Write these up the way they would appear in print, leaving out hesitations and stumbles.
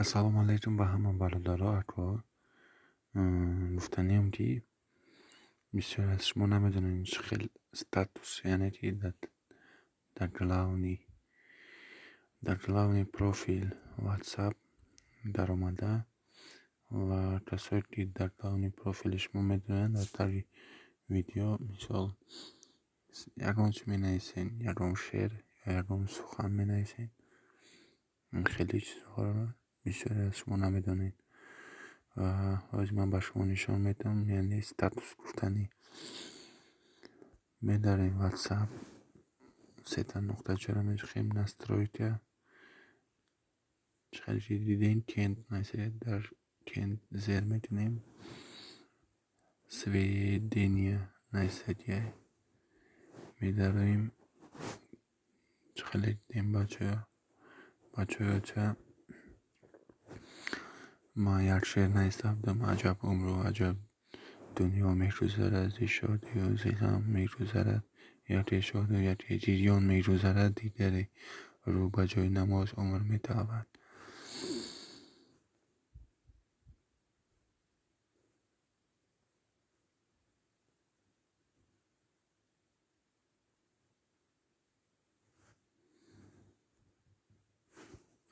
Ассалому алайкум ба ҳама бародаро, акаҳо. Гуфтаниам, ки бисёре аз шумо намедонед, чӣ хел статус, яъне ки дар главный профил WhatsApp даромада ва касое ки дар главный профили шумо медонанд, дар таги видео, мисол, ягон чиз менависед, ягон шеър ё ягон сухан менависед. Хеле чизҳоро бисёре аз шумо намедонед ва ҳозир ман ба шумо нишон медиҳам, яъне статус гуфтанӣ. Медарем WhatsApp, сета нуқтачаро мечиқем, настройка. Чӣ хеле ки дидем, тень нависед, дар тень зер мекунем, сведения нависадия медароем. Чӣ хеле дидем, бачаҳо, бачаҳояча, ман як шеър нависта будам: «Аҷаб умру, аҷаб дунё мегузарад, зи шодию зи ғам мегузарад, яке шоду, яке гирён мегузарад, дигаре рӯ ба ҷои намоз умр металабад».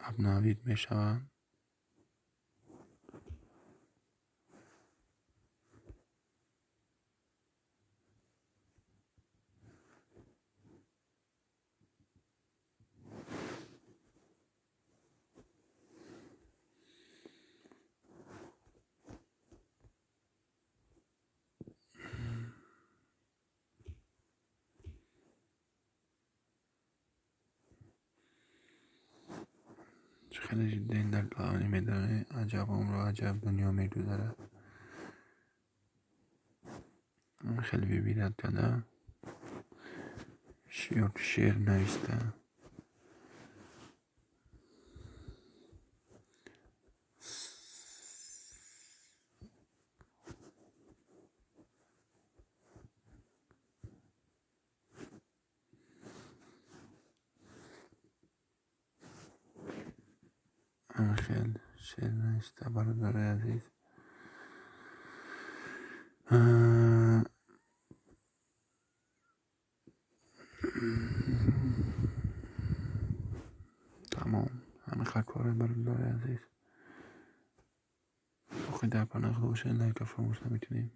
Обновить мешавад. Чӣ хеле дидем, дар главный медонед: «Аҷаб умру, аҷаб дунё мегузарад». Хеле выбирать карда ё шеър нависта. Хел шеър нависта, бародарои азиз. Тамом, ҳамин кора, бародарои азиз. Боқӣ дар паноҳи Худо бошед, лайка фаромӯш намекунем.